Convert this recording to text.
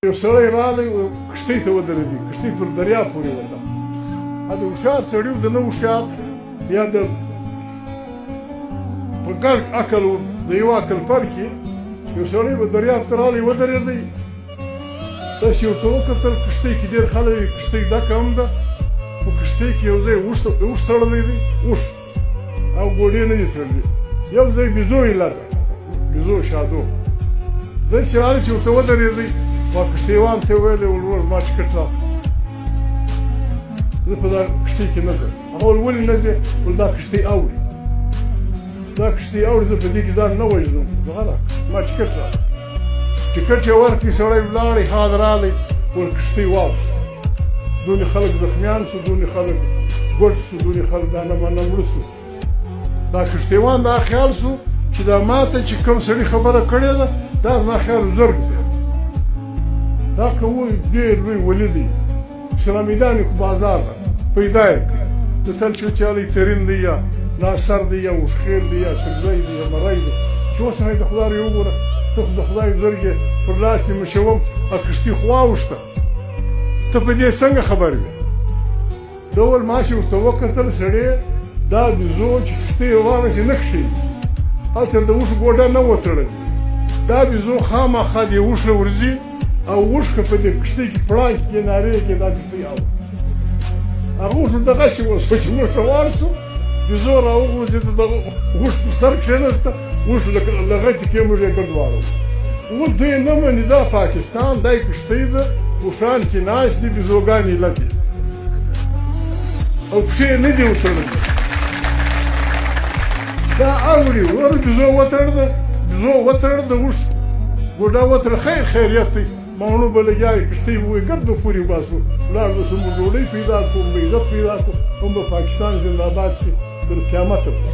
یو سړی راغی، کښتۍ ته ودرېدی، کښتۍ پر دریاب پورې وته. د هوښیار سړي د نه هوښیار یا د په ګډ عقل، د یو عقل فرق. یو سړی به دریاب ته راغی، ودرېدی، داسې ورته وکتل، کښتۍ کې ډېر خلک دي، کښتۍ ډکه هم ده، خو کښتۍ کې یو ځای اوښ تړلی دی، اوښ او ګوډې نه دي تړلي، یو ځای بیزو ایله ده، بیزو شادو دی. چې راغی، چې ورته ودرېدی، ما کښتیوان ته ویل: ورور، زما ټکټ راکړه، زه په دا کښتۍ کې نه ځم. هغه ویل: ولې نه ځې؟ ول: دا کښتۍ اوړي، دا کښتۍ اوړي، زه په دې کې ځان نه وژنم، دغه راکړه، ما ټکټ راکړه. ټکټ یې ورکړي، سړی ولاړی. هغه راغی، ول: کښتۍ واوښته، دونې خلک زخمیان سو، دونې خلک ګوډ سو، دونې خلک دا نه منه مړه سو. دا کښتیوان دا خیال سو چې دا ماته چې کوم سړي خبره کړې ده، دا زما خیال بزرګ دی، دا که وایي ډېر لوی ولي دی، سلامیدان خو بازار ده پیدا یې کړ، د تل چوتیالی ترین دی یا ناصر دی یا اوښخېل دی یا سرزی دی یا مری دی، چې اوس د خدای وګوره، ته خو د خدای بزرګ یې، پر لاس دې مشوم، کښتۍ خو واوښته، ته په دې څنګه خبر وې؟ ده ول: ما چې ورته وکتل سړی، دا بیزو چې کښتۍ روانه چې نه کښېني، هلته د اوښ ګوډه نه وتړلې، دا بیزو خامخا دې اوښ له ورځي او اوښ که په دې کښتۍ کې پړانګ کې نارې کې دا کښتۍ اوړي. هغه اوښ دغسې وسو چې موږ روان سو، بیزو راوغورځېده، د اوښ په سر کښېنسته، اوښ لغتې کې موږ یې ګرد واړو. اوس دوی نه مني، دا پاکستان دی، کښتۍ ده، اوښان کې ناست دي، بیزوګانې ایله دي او پښې نه دي وتړلې، دا اوړي. وروره، بیزو وتړله، بیزو وتړله، د اوښ ګوډه وتړه، خیر خیریت دی، ماڼو به لګیا وي، کښتۍ به وایي ګرد به پورې وباسو، لاړ به سو، موږ ډوډۍ پیدا کړو، موږ عزت پیدا کړو، هم به پاکستان زنده‌باد سي تر قیامته پورې.